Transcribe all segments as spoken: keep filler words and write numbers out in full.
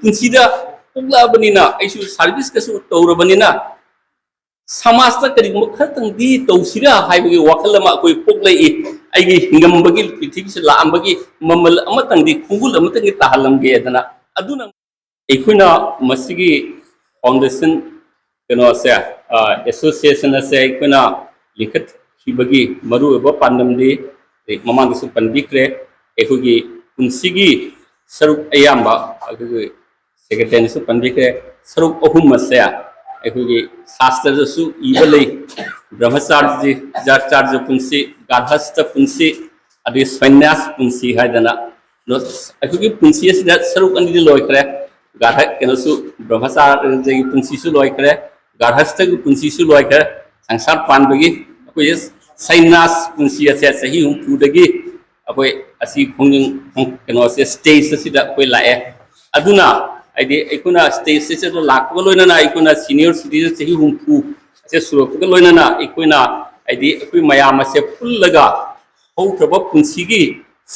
ꯄꯨꯟꯁꯤꯗ ꯄꯣꯛꯂꯛꯑꯕꯅꯤꯅ, ꯑꯩꯁꯨ ꯁꯥꯔꯚꯤꯁꯀꯁꯨ ꯇꯧꯔꯕꯅꯤꯅ, ꯁꯃꯥꯖꯇ ꯀꯔꯤꯒꯨꯝꯕ ꯈꯔꯇꯪꯗꯤ ꯇꯧꯁꯤꯔꯥ ꯍꯥꯏꯕꯒꯤ ꯋꯥꯈꯜ ꯑꯃ ꯑꯩꯈꯣꯏ ꯄꯣꯛꯂꯛꯏ꯫ ꯑꯩꯒꯤ ꯍꯤꯡꯉꯝꯕꯒꯤ, ꯄ꯭ꯔꯤꯊꯤꯕꯤꯁꯤꯗ ꯂꯥꯛꯑꯝꯕꯒꯤ ꯃꯃꯜ ꯑꯃꯇꯪꯗꯤ, ꯈꯣꯡꯒꯨꯜ ꯑꯃꯇꯪꯗꯤ ꯇꯥꯍꯜꯂꯝꯒꯦꯗꯅ꯫ ꯑꯗꯨꯅ ꯑꯩꯈꯣꯏꯅ ꯃꯁꯤꯒꯤ ꯐꯥꯎꯟꯗꯦꯁꯟ ꯀꯩꯅꯣꯁꯦ, ꯑꯦꯁꯣꯁꯤꯌꯦꯁꯟ ꯑꯁꯦ ꯑꯩꯈꯣꯏꯅ ꯂꯤꯡꯈꯠꯈꯤꯕꯒꯤ ꯃꯔꯨꯑꯣꯏꯕ ꯄꯥꯟꯗꯝꯗꯤ, ꯑꯩ ꯃꯃꯥꯡꯗꯁꯨ ꯄꯟꯕꯤꯈ꯭ꯔꯦ, ꯑꯩꯈꯣꯏꯒꯤ ꯄꯨꯟꯁꯤꯒꯤ ꯁꯔꯨꯛ ꯑꯌꯥꯝꯕ, ꯑꯩꯈꯣꯏꯒꯤ ꯁꯦꯀ꯭ꯔꯦꯇꯔꯤꯅꯁꯨ ꯄꯟꯕꯤꯈ꯭ꯔꯦ, ꯁꯔꯨꯛ ꯑꯍꯨꯝ ꯑꯁꯦ ꯑꯩꯈꯣꯏꯒꯤ ꯁꯥꯁꯇ꯭ꯔꯗꯁꯨ ꯏꯕ ꯂꯩ꯫ ꯕ꯭ꯔꯍ꯭ꯃꯆꯥꯔꯖ, ꯆꯥꯔꯖ ꯄꯨꯟꯁꯤ, ꯒꯥꯔꯍꯁꯇ ꯄꯨꯟꯁꯤ, ꯑꯗꯩ ꯁꯟꯅ꯭ꯌꯥꯁ ꯄꯨꯟꯁꯤ ꯍꯥꯏꯗꯅ꯫ ꯑꯗꯣ ꯑꯩꯈꯣꯏꯒꯤ ꯄꯨꯟꯁꯤ ꯑꯁꯤꯗ ꯁꯔꯨꯛ ꯑꯅꯤꯗꯤ ꯂꯣꯏꯈ꯭ꯔꯦ꯫ ꯒꯥꯔꯍ-, ꯀꯩꯅꯣꯁꯨ, ꯕ꯭ꯔꯍ꯭ꯃꯆꯥꯔꯤꯒꯤ ꯄꯨꯟꯁꯤꯁꯨ ꯂꯣꯏꯈ꯭ꯔꯦ, ꯒꯥꯔꯍꯁꯇꯒꯤ ꯄꯨꯟꯁꯤꯁꯨ ꯂꯣꯏꯈ꯭ꯔꯦ꯫ ꯁꯪꯁꯥꯔ ꯄꯥꯟꯕꯒꯤ ꯑꯩꯈꯣꯏꯁꯦ ꯁꯟꯅ꯭ꯌꯥꯁ ꯄꯨꯟꯁꯤ ꯑꯁꯦ ꯆꯍꯤ ꯍꯨꯝꯐꯨꯗꯒꯤ ꯑꯩꯈꯣꯏ ꯑꯁꯤ ꯈꯣꯡꯖꯪ, ꯀꯩꯅꯣꯁꯦ, ꯁ꯭ꯇꯦꯖ ꯑꯁꯤꯗ ꯑꯩꯈꯣꯏ ꯂꯥꯛꯑꯦ꯫ ꯑꯗꯨꯅ ꯍꯥꯏꯗꯤ ꯑꯩꯈꯣꯏꯅ ꯁ꯭ꯇꯦꯖ ꯑꯁꯤꯗ ꯂꯥꯛꯄꯒ ꯂꯣꯏꯅꯅ ꯑꯩꯈꯣꯏꯅ ꯁꯤꯅꯤꯌꯔ ꯁꯤꯇꯤꯖꯟ ꯆꯍꯤ ꯍꯨꯝꯐꯨ ꯑꯁꯦ ꯁꯨꯔꯛꯄꯒ ꯂꯣꯏꯅꯅ ꯑꯩꯈꯣꯏꯅ ꯍꯥꯏꯗꯤ ꯑꯩꯈꯣꯏ ꯃꯌꯥꯝ ꯑꯁꯦ ꯄꯨꯜꯂꯒ ꯍꯧꯈ꯭ꯔꯕ ꯄꯨꯟꯁꯤꯒꯤ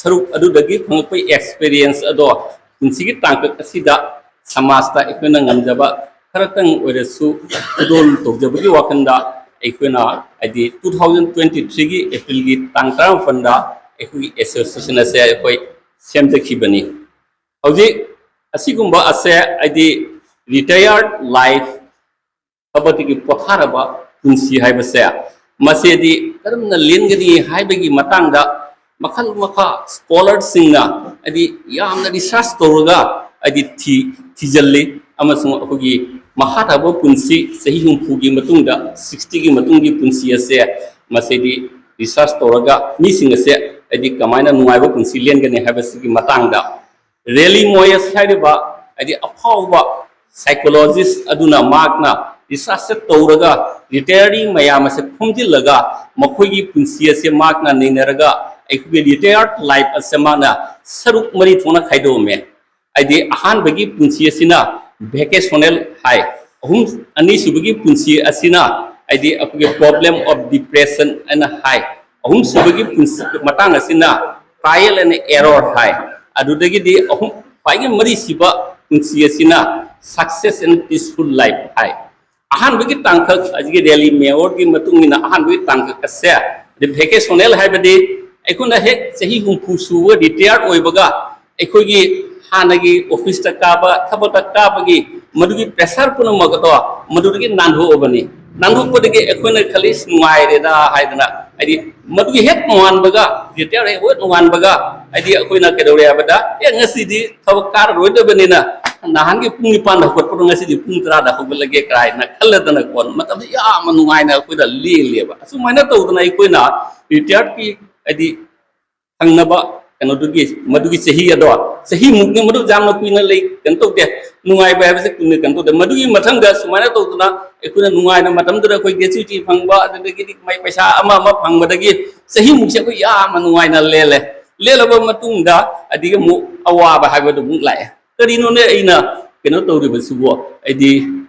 ꯁꯔꯨꯛ ꯑꯗꯨꯗꯒꯤ ꯐꯪꯂꯛꯄ ꯑꯦꯛꯁꯄꯤꯔꯤꯌꯦꯟꯁ ꯑꯗꯣ ꯄꯨꯟꯁꯤꯒꯤ ꯇꯥꯡꯀꯛ ꯑꯁꯤꯗ ꯁꯃꯥꯖꯇ ꯑꯩꯈꯣꯏꯅ ꯉꯝꯖꯕ ꯈꯔꯇꯪ ꯑꯣꯏꯔꯁꯨ ꯈꯨꯗꯣꯜ ꯇꯧꯖꯕꯒꯤ ꯋꯥꯈꯜꯗ ꯑꯩꯈꯣꯏꯅ ꯍꯥꯏꯗꯤ two thousand twenty threeꯒꯤ Aprilꯒꯤ ꯇꯥꯡ ꯇꯔꯥꯃꯥꯄꯟꯗ ꯑꯩꯈꯣꯏꯒꯤ ꯑꯦꯁꯣꯁꯤꯌꯦꯁꯟ ꯑꯁꯦ ꯑꯩꯈꯣꯏ ꯁꯦꯝꯖꯈꯤꯕꯅꯤ꯫ ꯍꯧꯖꯤꯛ ꯑꯁꯤꯒꯨꯝꯕ ꯑꯁꯦ ꯍꯥꯏꯗꯤ ꯔꯤꯇꯥꯌꯔ ꯂꯥꯏꯐ, ꯊꯕꯛꯇꯒꯤ ꯄꯣꯊꯥꯔꯕ ꯄꯨꯟꯁꯤ ꯍꯥꯏꯕꯁꯦ, ꯃꯁꯤꯗꯤ ꯀꯔꯝꯅ ꯂꯦꯟꯒꯅꯤ ꯍꯥꯏꯕꯒꯤ ꯃꯇꯥꯡꯗ ꯃꯈꯜ ꯃꯈꯥ ꯁ꯭ꯀꯣꯂꯔꯁꯤꯡꯅ ꯍꯥꯏꯗꯤ ꯌꯥꯝꯅ ꯔꯤꯁꯔꯁ ꯇꯧꯔꯒ ꯍꯥꯏꯗꯤ ꯊꯤ-, ꯊꯤꯖꯤꯜꯂꯤ꯫ ꯑꯃꯁꯨꯡ ꯑꯩꯈꯣꯏꯒꯤ ꯃꯈꯥ ꯇꯥꯕ ꯄꯨꯟꯁꯤ ꯆꯍꯤ ꯍꯨꯝꯐꯨꯒꯤ ꯃꯇꯨꯡꯗ, sixtyꯒꯤ ꯃꯇꯨꯡꯒꯤ ꯄꯨꯟꯁꯤ ꯑꯁꯦ, ꯃꯁꯤꯗꯤ ꯔꯤꯁꯔꯁ ꯇꯧꯔꯒ ꯃꯤꯁꯤꯡ ꯑꯁꯦ ꯍꯥꯏꯗꯤ ꯀꯃꯥꯏꯅ ꯅꯨꯡꯉꯥꯏꯕ ꯄꯨꯟꯁꯤ ꯂꯦꯟꯒꯅꯤ ꯍꯥꯏꯕꯁꯤꯒꯤ ꯃꯇꯥꯡꯗ ꯔꯦꯂꯤ ꯃꯣꯌꯁ ꯍꯥꯏꯔꯤꯕ ꯍꯥꯏꯗꯤ ꯑꯐꯥꯎꯕ ꯁꯥꯏꯀꯣꯂꯣꯖꯤꯁ ꯑꯗꯨꯅ ꯃꯍꯥꯛꯅ ꯔꯤꯁꯔꯁꯁꯦ ꯇꯧꯔꯒ ꯔꯤꯇꯥꯌꯔꯤ ꯃꯌꯥꯝ ꯑꯁꯦ ꯈꯣꯝꯖꯤꯜꯂꯒ ꯃꯈꯣꯏꯒꯤ ꯄꯨꯟꯁꯤ ꯑꯁꯦ ꯃꯍꯥꯛꯅ ꯅꯩꯅꯔꯒ ꯑꯩꯈꯣꯏꯒꯤ ꯔꯤꯇꯥꯌꯔ ꯂꯥꯏꯐ ꯑꯁꯦ ꯃꯥꯅ ꯁꯔꯨꯛ ꯃꯔꯤ ꯊꯣꯛꯅ ꯈꯥꯏꯗꯣꯛꯑꯝꯃꯦ꯫ ꯍꯥꯏꯗꯤ ꯑꯍꯥꯟꯕꯒꯤ ꯄꯨꯟꯁꯤ ꯑꯁꯤꯅ ꯚꯦꯀꯦꯁꯅꯦꯜ ꯍꯥꯏ, ꯑꯍꯨꯝ, ꯑꯅꯤꯁꯨꯕꯒꯤ ꯄꯨꯟꯁꯤ ꯑꯁꯤꯅ ꯍꯥꯏꯗꯤ ꯑꯩꯈꯣꯏꯒꯤ problem of depression ꯍꯥꯏꯅ ꯍꯥꯏ, ꯑꯍꯨꯝꯁꯨꯕꯒꯤ ꯄꯨꯟꯁꯤ ꯃꯇꯥꯡ ꯑꯁꯤꯅ trial and error ꯍꯥꯏ꯫ ꯑꯗꯨꯗꯒꯤꯗꯤ ꯑꯍꯨꯝ, ꯈ꯭ꯋꯥꯏꯒꯤ ꯃꯔꯤꯁꯨꯕ ꯄꯨꯟꯁꯤ ꯑꯁꯤꯅ success and peaceful life ꯍꯥꯏ꯫ ꯑꯍꯥꯟꯕꯒꯤ ꯇꯥꯡꯀꯛ ꯑꯁꯤꯒꯤ ꯔꯦꯂꯤ ꯃꯦꯌꯔꯒꯤ ꯃꯇꯨꯡ ꯏꯟꯅ ꯑꯍꯥꯟꯕꯒꯤ ꯇꯥꯡꯀꯛ ꯑꯁꯦ ꯚꯦꯀꯦꯁꯅꯦꯜ, ꯍꯥꯏꯕꯗꯤ ꯑꯩꯈꯣꯏꯅ ꯍꯦꯛ ꯆꯍꯤ ꯍꯨꯝꯐꯨ ꯁꯨꯕ ꯔꯤꯇꯥꯌꯔ ꯑꯣꯏꯕꯒ ꯑꯩꯈꯣꯏꯒꯤ ꯍꯥꯟꯅꯒꯤ ꯑꯣꯐꯤꯁꯇ ꯀꯥꯕ, ꯊꯕꯛꯇ ꯀꯥꯕꯒꯤ ꯃꯗꯨꯒꯤ ꯄ꯭ꯔꯦꯁꯔ ꯄꯨꯝꯅꯃꯛ ꯑꯗꯣ ꯃꯗꯨꯗꯒꯤ ꯅꯥꯟꯊꯣꯛꯑꯕꯅꯤ꯫ ꯅꯥꯟꯊꯣꯛꯄꯗꯒꯤ ꯑꯩꯈꯣꯏꯅ ꯈꯜꯂꯤ, "ꯅꯨꯡꯉꯥꯏꯔꯦꯗ" ꯍꯥꯏꯗꯅ, ꯍꯥꯏꯗꯤ ꯃꯗꯨꯒꯤ ꯍꯦꯛ ꯅꯣꯡꯉꯥꯟꯕꯒ, ꯔꯤꯇꯥꯌꯔ ꯍꯦꯛ ꯅꯣꯡꯉꯥꯟꯕꯒ ꯍꯥꯏꯗꯤ ꯑꯩꯈꯣꯏꯅ ꯀꯩꯗꯧꯔꯦ ꯍꯥꯏꯕꯗ, "ꯑꯦ, ꯉꯁꯤꯗꯤ ꯊꯕꯛ ꯀꯥꯔꯔꯣꯏꯗꯕꯅꯤꯅ ꯅꯍꯥꯟꯒꯤ ꯄꯨꯡ ꯅꯤꯄꯥꯟꯗ ꯍꯧꯒꯠꯄꯗꯣ ꯉꯁꯤꯗꯤ ꯄꯨꯡ ꯇꯔꯥꯗ ꯍꯧꯒꯠꯂꯒꯦ" ꯀꯥꯏꯅ ꯈꯜꯂꯗꯅꯀꯣ, ꯃꯇꯝꯁꯤ ꯌꯥꯝꯅ ꯅꯨꯡꯉꯥꯏꯅ ꯑꯩꯈꯣꯏꯗ ꯂꯦꯜꯂꯦꯕ꯫ ꯑꯁꯨꯃꯥꯏꯅ ꯇꯧꯗꯅ ꯑꯩꯈꯣꯏꯅ ꯔꯤꯇꯥꯌꯔꯒꯤ ꯍꯥꯏꯗꯤ ꯊꯪꯅꯕ ꯀꯩꯅꯣꯗꯨꯒꯤ, ꯃꯗꯨꯒꯤ ꯆꯍꯤ ꯑꯗꯣ, ꯆꯍꯤꯃꯨꯛꯅꯤ ꯃꯗꯨ ꯌꯥꯝꯅ ꯀꯨꯏꯅ ꯂꯩ, ꯀꯩꯅꯣ ꯇꯧꯗꯦ, ꯅꯨꯡꯉꯥꯏꯕ ꯍꯥꯏꯕꯁꯦ ꯀꯨꯏꯅ ꯀꯩꯅꯣ ꯇꯧꯗꯦ꯫ ꯃꯗꯨꯒꯤ ꯃꯊꯪꯗ ꯁꯨꯃꯥꯏꯅ ꯇꯧꯗꯅ ꯑꯩꯈꯣꯏꯅ ꯅꯨꯡꯉꯥꯏꯅ ꯃꯇꯝꯗꯨꯗ ꯑꯩꯈꯣꯏ ꯒ꯭ꯔꯦꯆꯨꯏꯇꯤ ꯐꯪꯕ, ꯑꯗꯨꯗꯒꯤꯗꯤ ꯃꯥꯏ ꯄꯩꯁꯥ ꯑꯃ ꯑꯃ ꯐꯪꯕꯗꯒꯤ ꯆꯍꯤꯃꯨꯛꯁꯦ ꯑꯩꯈꯣꯏ ꯌꯥꯝꯅ ꯅꯨꯡꯉꯥꯏꯅ ꯂꯦꯜꯂꯦ꯫ ꯂꯦꯜꯂꯕ ꯃꯇꯨꯡꯗ ꯑꯗꯒꯤ ꯑꯃꯨꯛ ꯑꯋꯥꯕ ꯍꯥꯏꯕꯗꯨ ꯑꯃꯨꯛ ꯂꯥꯛꯑꯦ꯫ ꯀꯔꯤꯅꯣꯅꯦ ꯑꯩꯅ ꯀꯩꯅꯣ ꯇꯧꯔꯤꯕꯁꯤꯕꯨ? ꯑꯩꯗꯤ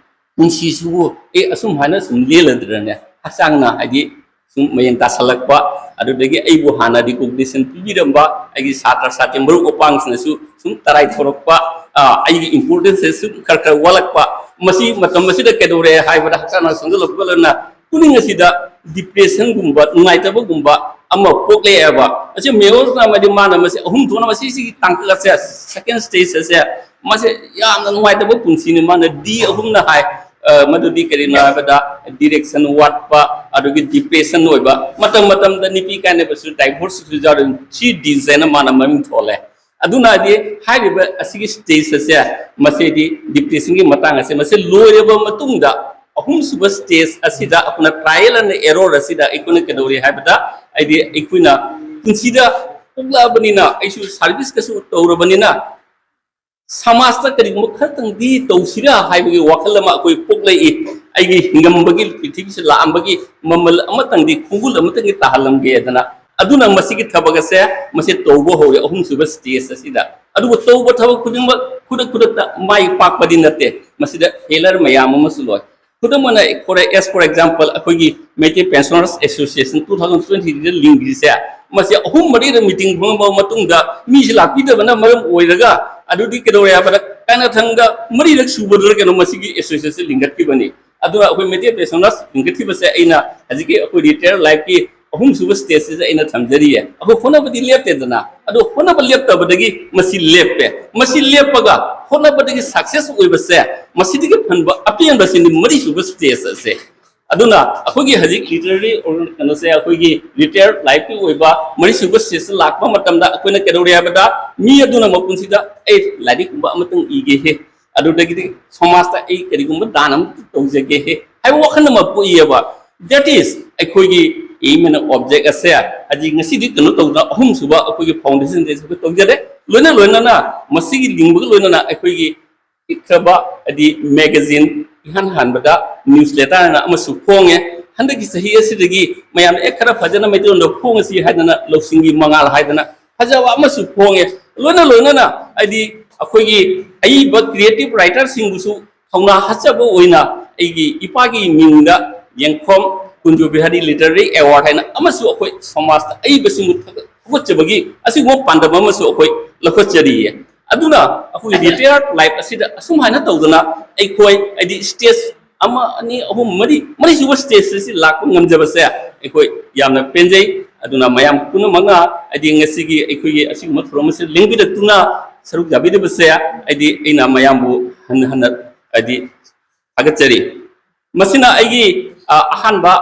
ꯄꯨꯟꯁꯤꯁꯤꯕꯨ ꯑꯦ ꯑꯁꯨꯝ ꯍꯥꯏꯅ ꯁꯨꯝ ꯂꯦꯜꯂꯗ꯭ꯔꯅꯦ? ꯍꯛꯆꯥꯡꯅ ꯍꯥꯏꯗꯤ ꯁꯨꯝ ꯃꯌꯦꯡ ꯇꯥꯁꯜꯂꯛꯄ, ꯑꯗꯨꯗꯒꯤ ꯑꯩꯕꯨ ꯍꯥꯟꯅ ꯔꯤꯀꯣꯒꯅꯤꯁꯟ ꯄꯤꯕꯤꯔꯝꯕ ꯑꯩꯒꯤ ꯁꯥꯇ꯭ꯔ ꯁꯥꯇ꯭ꯔꯤ ꯃꯔꯨꯞ ꯃꯄꯥꯡꯁꯤꯡꯅꯁꯨ ꯁꯨꯝ ꯇꯔꯥꯏ ꯊꯣꯔꯛꯄ, ꯑ, ꯑꯩꯒꯤ ꯏꯝꯄꯣꯔꯇꯦꯟꯁꯁꯦ ꯁꯨꯝ ꯈꯔ ꯈꯔ ꯋꯥꯠꯂꯛꯄ, ꯃꯁꯤ ꯃꯇꯝ ꯑꯁꯤꯗ ꯀꯩꯗꯧꯔꯦ ꯍꯥꯏꯕꯗ ꯍꯛꯆꯥꯡꯅ ꯁꯣꯟꯖꯜꯂꯛꯄꯒ ꯂꯣꯏꯅꯅ ꯄꯨꯛꯅꯤꯡ ꯑꯁꯤꯗ ꯗꯤꯄ꯭ꯔꯦꯁꯟꯒꯨꯝꯕ, ꯅꯨꯡꯉꯥꯏꯇꯕꯒꯨꯝꯕ ꯑꯃ ꯄꯣꯛꯂꯛꯑꯦꯕ꯫ ꯑꯁꯤ ꯃꯦꯌꯣꯁꯅ ꯑꯃꯗꯤ ꯃꯥꯅ ꯃꯁꯤ ꯑꯍꯨꯝ ꯊꯣꯛꯅ ꯃꯁꯤꯁꯤꯒꯤ ꯇꯥꯡꯀꯛ ꯑꯁꯦ, ꯁꯦꯀꯦꯟ ꯁ꯭ꯇꯦꯖ ꯑꯁꯦ, ꯃꯁꯤ ꯌꯥꯝꯅ ꯅꯨꯡꯉꯥꯏꯇꯕ ꯄꯨꯟꯁꯤꯅꯤ꯫ ꯃꯥꯅ ꯗꯤ ꯑꯍꯨꯝꯅ ꯍꯥꯏ, ꯑ, ꯃꯗꯨꯗꯤ ꯀꯔꯤꯅꯣ ꯍꯥꯏꯕꯗ ꯗꯤꯔꯦꯛꯁꯟ ꯋꯥꯠꯄ, ꯑꯗꯨꯒꯤ ꯗꯤꯄ꯭ꯔꯦꯁꯟ ꯑꯣꯏꯕ, ꯃꯇꯝ ꯃꯇꯝꯗ ꯅꯨꯄꯤ ꯀꯥꯏꯅꯕꯁꯨ, ꯗꯥꯏꯚꯣꯔꯁꯁꯨ ꯌꯥꯎꯔꯤ꯫ ꯁꯤ ꯗꯤꯁ ꯍꯥꯏꯅ ꯃꯥꯅ ꯃꯃꯤꯡ ꯊꯣꯜꯂꯦ꯫ ꯑꯗꯨꯅꯗꯤ ꯍꯥꯏꯔꯤꯕ ꯑꯁꯤꯒꯤ ꯁ꯭ꯇꯦꯖ ꯑꯁꯦ, ꯃꯁꯤꯗꯤ ꯗꯤꯄ꯭ꯔꯦꯁꯟꯒꯤ ꯃꯇꯥꯡ ꯑꯁꯦ, ꯃꯁꯤ ꯂꯣꯏꯔꯕ ꯃꯇꯨꯡꯗ ꯑꯍꯨꯝꯁꯨꯕ ꯁ꯭ꯇꯦꯖ ꯑꯁꯤꯗ ꯑꯩꯈꯣꯏꯅ trial and error ꯑꯁꯤꯗ ꯑꯩꯈꯣꯏꯅ ꯀꯩꯗꯧꯔꯤ ꯍꯥꯏꯕꯗ, ꯍꯥꯏꯗꯤ ꯑꯩꯈꯣꯏꯅ ꯄꯨꯟꯁꯤꯗ ꯄꯣꯛꯂꯛꯑꯕꯅꯤꯅ, ꯑꯩꯁꯨ ꯁꯥꯔꯚꯤꯁ ꯀꯁꯨ ꯇꯧꯔꯕꯅꯤꯅ, ꯁꯃꯥꯖꯇ ꯀꯔꯤꯒꯨꯝꯕ ꯈꯔꯇꯪꯗꯤ ꯇꯧꯁꯤꯔꯥ ꯍꯥꯏꯕꯒꯤ ꯋꯥꯈꯜ ꯑꯃ ꯑꯩꯈꯣꯏ ꯄꯣꯛꯂꯛꯏ꯫ ꯑꯩꯒꯤ ꯍꯤꯡꯉꯝꯕꯒꯤ, ꯄ꯭ꯔꯤꯊꯤꯕꯤꯁꯤꯗ ꯂꯥꯛꯑꯝꯕꯒꯤ ꯃꯃꯜ ꯑꯃꯇꯪꯗꯤ, ꯈꯣꯡꯒꯨꯜ ꯑꯃꯇꯪꯗꯤ ꯇꯥꯍꯜꯂꯝꯒꯦꯗꯅ꯫ ꯑꯗꯨꯅ ꯃꯁꯤꯒꯤ ꯊꯕꯛ ꯑꯁꯦ ꯃꯁꯤ ꯇꯧꯕ ꯍꯧꯔꯦ ꯑꯍꯨꯝꯁꯨꯕ ꯁ꯭ꯇꯦꯖ ꯑꯁꯤꯗ꯫ ꯑꯗꯨꯕꯨ ꯇꯧꯕ ꯊꯕꯛ ꯈꯨꯗꯤꯡꯃꯛ ꯈꯨꯗꯛ ꯈꯨꯗꯛꯇ ꯃꯥꯏ ꯄꯥꯛꯄꯗꯤ ꯅꯠꯇꯦ, ꯃꯁꯤꯗ ꯐꯦꯂꯔ ꯃꯌꯥꯝ ꯑꯃꯁꯨ ꯂꯣꯏ꯫ ꯈꯨꯗꯝ ꯑꯣꯏꯅ, for, as for example, ꯑꯩꯈꯣꯏꯒꯤ Meitei pensioners association two thousand twenty-three ꯗ ꯂꯤꯡꯈ꯭ꯔꯤꯁꯦ, ꯃꯁꯤ ꯑꯍꯨꯝ ꯃꯔꯤꯔꯛ ꯃꯤꯇꯤꯡ ꯐꯝꯃꯕ ꯃꯇꯨꯡꯗ ꯃꯤꯁꯤ ꯂꯥꯛꯄꯤꯗꯕꯅ ꯃꯔꯝ ꯑꯣꯏꯔꯒ, ꯑꯗꯨꯗꯤ ꯀꯩꯗꯧꯔꯦ ꯍꯥꯏꯕꯗ, ꯀꯥꯏꯅꯊꯪꯗ ꯃꯔꯤꯔꯛ ꯁꯨꯕꯗꯨꯗ ꯀꯩꯅꯣ ꯃꯁꯤꯒꯤ ꯑꯦꯁꯣꯁꯤꯌꯦꯁꯟ ꯂꯤꯡꯈꯠꯈꯤꯕꯅꯤ꯫ ꯑꯗꯨꯅ ꯑꯩꯈꯣꯏ ꯃꯩꯇꯩ ꯄꯦꯟꯁꯅꯔꯁ ꯂꯤꯡꯈꯠꯈꯤꯕꯁꯦ ꯑꯩꯅ ꯍꯧꯖꯤꯛꯀꯤ ꯑꯩꯈꯣꯏ ꯔꯤꯇꯥꯌꯔ ꯂꯥꯏꯐꯀꯤ ꯑꯍꯨꯝꯁꯨꯕ ꯁ꯭ꯇꯦꯖꯁꯤꯗ ꯑꯩꯅ ꯊꯝꯖꯔꯤꯌꯦ꯫ ꯑꯩꯈꯣꯏ ꯍꯣꯠꯅꯕꯗꯤ ꯂꯦꯞꯇꯦꯗꯅ, ꯑꯗꯣ ꯍꯣꯠꯅꯕ ꯂꯦꯞꯇꯕꯗꯒꯤ ꯃꯁꯤ ꯂꯦꯞꯄꯦ꯫ ꯃꯁꯤ ꯂꯦꯞꯄꯒ ꯍꯣꯠꯅꯕꯗꯒꯤ ꯁꯛꯁꯦꯁ ꯑꯣꯏꯕꯁꯦ, ꯃꯁꯤꯗꯒꯤ ꯐꯪꯕ ꯑꯄꯦꯟꯕꯁꯤꯅꯤ ꯃꯔꯤꯁꯨꯕ ꯁ꯭ꯇꯦꯖ ꯑꯁꯦ꯫ ꯑꯗꯨꯅ ꯑꯩꯈꯣꯏꯒꯤ ꯍꯧꯖꯤꯛ ꯂꯤꯇꯔꯦꯔꯤ ꯀꯩꯅꯣꯁꯦ, ꯑꯩꯈꯣꯏꯒꯤ ꯔꯤꯇꯥꯌꯔ ꯂꯥꯏꯐꯀꯤ ꯑꯣꯏꯕ ꯃꯔꯤꯁꯨꯕ ꯁ꯭ꯇꯦꯖꯇ ꯂꯥꯛꯄ ꯃꯇꯝꯗ ꯑꯩꯈꯣꯏꯅ ꯀꯩꯗꯧꯔꯦ ꯍꯥꯏꯕꯗ, ꯃꯤ ꯑꯗꯨꯅ ꯃꯄꯨꯟꯁꯤꯗ "ꯑꯩ ꯂꯥꯏꯔꯤꯛꯀꯨꯝꯕ ꯑꯃꯇꯪ ꯏꯒꯦꯍꯦ, ꯑꯗꯨꯗꯒꯤꯗꯤ ꯁꯃꯥꯖꯇ ꯑꯩ ꯀꯔꯤꯒꯨꯝꯕ ꯗꯥꯟ ꯑꯃ ꯇꯧꯖꯒꯦꯍꯦ" ꯍꯥꯏꯕ ꯋꯥꯈꯜ ꯑꯃ ꯄꯣꯛꯏꯌꯦꯕ꯫ That is, ꯑꯩꯈꯣꯏꯒꯤ aim and object ꯑꯁꯦ ꯍꯧꯖꯤꯛ ꯉꯁꯤꯗꯤ ꯀꯩꯅꯣ ꯇꯧꯗꯅ ꯑꯍꯨꯝꯁꯨꯕ ꯑꯩꯈꯣꯏꯒꯤ ꯐꯥꯎꯟꯗꯦꯁꯟ ꯗꯦꯁꯤ ꯑꯩꯈꯣꯏ ꯇꯧꯖꯔꯦ꯫ ꯂꯣꯏꯅ ꯂꯣꯏꯅꯅ ꯃꯁꯤꯒꯤ ꯂꯤꯡꯕꯒ ꯂꯣꯏꯅꯅ ꯑꯩꯈꯣꯏꯒꯤ ꯄꯤꯛꯈ꯭ꯔꯕ ꯍꯥꯏꯗꯤ ꯃꯦꯒꯥꯖꯤꯟ, ꯏꯍꯥꯟ ꯍꯥꯟꯕꯗ ꯅ꯭ꯌꯨꯁ ꯂꯦꯇꯔ ꯍꯥꯏꯅ ꯑꯃꯁꯨ ꯐꯣꯡꯉꯦ꯫ ꯍꯟꯗꯛꯀꯤ ꯆꯍꯤ ꯑꯁꯤꯗꯒꯤ ꯃꯌꯥꯝꯅ "ꯑꯦ, ꯈꯔ ꯐꯖꯅ ꯃꯩꯇꯩꯂꯣꯟꯗ ꯐꯣꯡꯉꯁꯤ" ꯍꯥꯏꯗꯅ "ꯂꯧꯁꯤꯡꯒꯤ ꯃꯉꯥꯜ" ꯍꯥꯏꯗꯅ ꯐꯖꯕ ꯑꯃꯁꯨ ꯐꯣꯡꯉꯦ꯫ ꯂꯣꯏꯅ ꯂꯣꯏꯅꯅ ꯍꯥꯏꯗꯤ ꯑꯩꯈꯣꯏꯒꯤ ꯑꯏꯕ ꯀ꯭ꯔꯤꯌꯦꯇꯤꯞ ꯔꯥꯏꯇꯔꯁꯤꯡꯕꯨꯁꯨ ꯊꯧꯅꯥ ꯍꯥꯞꯆꯕ ꯑꯣꯏꯅ ꯑꯩꯒꯤ ꯏꯄꯥꯒꯤ ꯃꯤꯡꯗ ꯌꯦꯡꯈꯣꯝ ꯀꯨꯟꯖꯣ ꯕꯤꯍꯥꯔꯤ ꯂꯤꯇꯔꯦꯔꯤ ꯑꯦꯋꯥꯔꯗ ꯍꯥꯏꯅ ꯑꯃꯁꯨ ꯑꯩꯈꯣꯏ ꯁꯃꯥꯖꯇ ꯑꯏꯕꯁꯤꯡꯕꯨ ꯊꯥꯒꯠꯆꯕꯒꯤ ꯑꯁꯤꯒꯨꯝꯕ ꯄꯥꯟꯗꯝ ꯑꯃꯁꯨ ꯑꯩꯈꯣꯏ ꯂꯧꯈꯠꯆꯔꯤꯌꯦ꯫ ꯑꯗꯨꯅ ꯑꯩꯈꯣꯏꯒꯤ ꯔꯤꯇꯥꯌꯔ ꯂꯥꯏꯐ ꯑꯁꯤꯗ ꯑꯁꯨꯝ ꯍꯥꯏꯅ ꯇꯧꯗꯅ ꯑꯩꯈꯣꯏ ꯍꯥꯏꯗꯤ ꯁ꯭ꯇꯦꯖ ꯑꯃ, ꯑꯅꯤ, ꯑꯍꯨꯝ, ꯃꯔꯤ, ꯃꯔꯤꯁꯨꯕ ꯁ꯭ꯇꯦꯖ ꯑꯁꯤ ꯂꯥꯛꯄ ꯉꯝꯖꯕꯁꯦ ꯑꯩꯈꯣꯏ ꯌꯥꯝꯅ ꯄꯦꯟꯖꯩ꯫ ꯑꯗꯨꯅ ꯃꯌꯥꯝ ꯄꯨꯝꯅꯃꯛꯅ ꯍꯥꯏꯗꯤ ꯉꯁꯤꯒꯤ ꯑꯩꯈꯣꯏꯒꯤ ꯑꯁꯤꯒꯨꯝꯕ ꯊꯧꯔꯝ ꯑꯁꯤ ꯂꯦꯡꯕꯤꯔꯛꯇꯨꯅ ꯁꯔꯨꯛ ꯌꯥꯕꯤꯔꯤꯕꯁꯦ ꯍꯥꯏꯗꯤ ꯑꯩꯅ ꯃꯌꯥꯝꯕꯨ ꯍꯟꯅ ꯍꯟꯅ ꯍꯥꯏꯗꯤ ꯊꯥꯒꯠꯆꯔꯤ꯫ ꯃꯁꯤꯅ ꯑꯩꯒꯤ, ꯑ, ꯑꯍꯥꯟꯕ